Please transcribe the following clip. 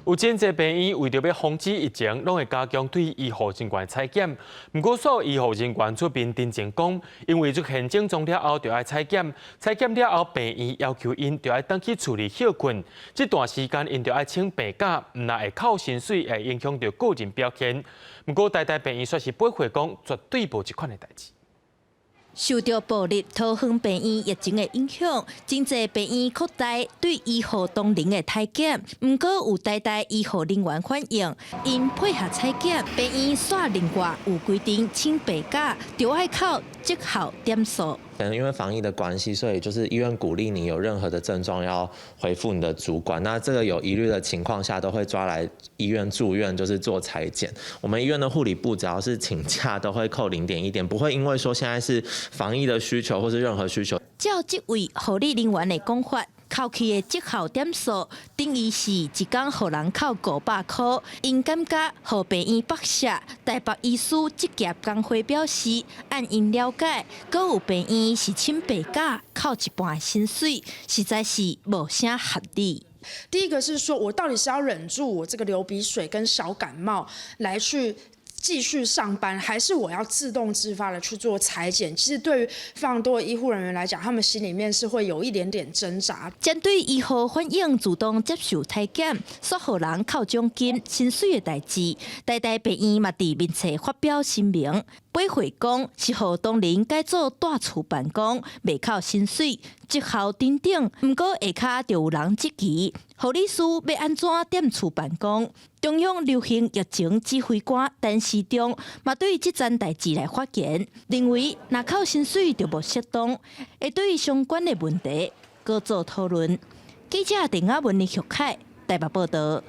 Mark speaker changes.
Speaker 1: 有真濟病院為著欲防止疫情，攏會加強對醫護人員採檢。毋過，煞有醫護人員出面陳情講，因為出現症狀了後就愛採檢，採檢了後病院要求𪜶著愛轉去厝裡歇睏，這段時間𪜶著愛請病假，毋但會扣薪水，會影響著個人表現。毋過，台大病院煞是駁回講，絕對無這款的代誌。
Speaker 2: 受著部立桃園病院疫情的影響，真濟病院擴大對醫護同仁的體檢。毋過有台大醫護人員反映，𪜶配合採檢，病院煞另外有規定請病假，著愛扣績效點數。
Speaker 3: 可能因為防疫的關係，所以就是醫院鼓勵你有任何的症狀要回覆你的主管。那這個有疑慮的情況下，都會抓來醫院住院，就是做採檢。我們醫院的護理部只要是請假，都會扣0.1點，不會因為說現在是防疫的需求或是任何需求。
Speaker 2: 照這位護理人員的講法，扣去的績效點數，等於是一工予人扣500箍。𪜶感覺予病院剝削。台北醫師職業工會表示，按𪜶了解，閣有病院是請病假扣一半薪水，實在是無啥合理。
Speaker 4: 第一個是說，我到底是要忍住我這個流鼻水跟小感冒來去繼續上班，還是我要自動自發的去做採檢？其實對於非常多的醫護人員來講，他們心裡面是會有一點點掙扎。
Speaker 2: 針對醫護反映主動接受體檢，煞予人扣獎金、薪水的代誌，台大病院嘛佇面冊發表聲明，駁回講是予同仁改做蹛厝辦公，袂扣薪水、績效等等。毋過下跤就有人質疑，護理師欲按怎踮厝辦公？中央流行疫情指揮官陳時中嘛對這件代誌來發言，認為若扣薪水就無適當，會對相關的問題閣做討論。記者鄧亞文、林玉凱台北報導。